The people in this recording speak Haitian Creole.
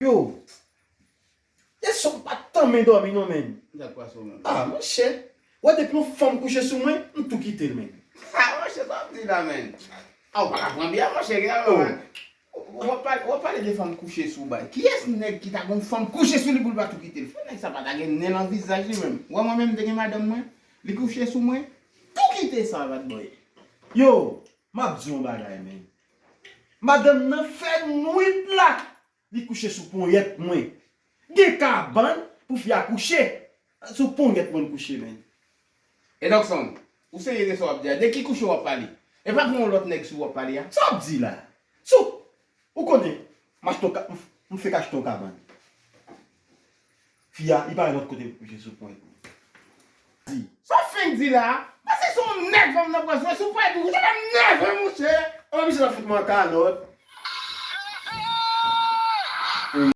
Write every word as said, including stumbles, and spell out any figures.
Yo, yè swa m pa t tanmen dòmi non, menn. Sa k pase w menm? Ah, monchè. Wè, depi yon fanm kouche sou mwen, m tou kite l, menn. Ah, monchè, sa w ap di la, menn? Ah, ou pa ka pran byen, monchè, gen Oh. Ou ap pale, w ap pale de fanm kouche sou bay. Kiyès nèg ki ta gon fanm kouche sou li pou l pa tou kite l? Fò nèg sa pa ta gen nen nan vizaj li menm. Wè mwen menm, m te gen madanm mwen, li kouche sou mwen, tou kite sa, bad boy. Yo, m ap di yon bagay, menn. Madanm nan fè nwit la, li kouche sou ponyèt mwen. Gen kabann pou fi a kouche. Sou ponyèt mwen l kouche, menn. E Luckson, ou serye de sa w ap di a? De ki kouche w ap pale? E pa pou yon lòt nèg sou w ap pale a? Sa w ap di la? Sou, ou konnen, m achte yon ka-, m, m fèk achte yon kabann. Fi a, li pa gen lòt kote pou kouche sou ponyèt mwen. Di. Sa w fenk di la a? Paske se yon nèg fanm nan pran swen, si w pa di w, ou te nève, monchè. An, misye nan fout mwen kalòt.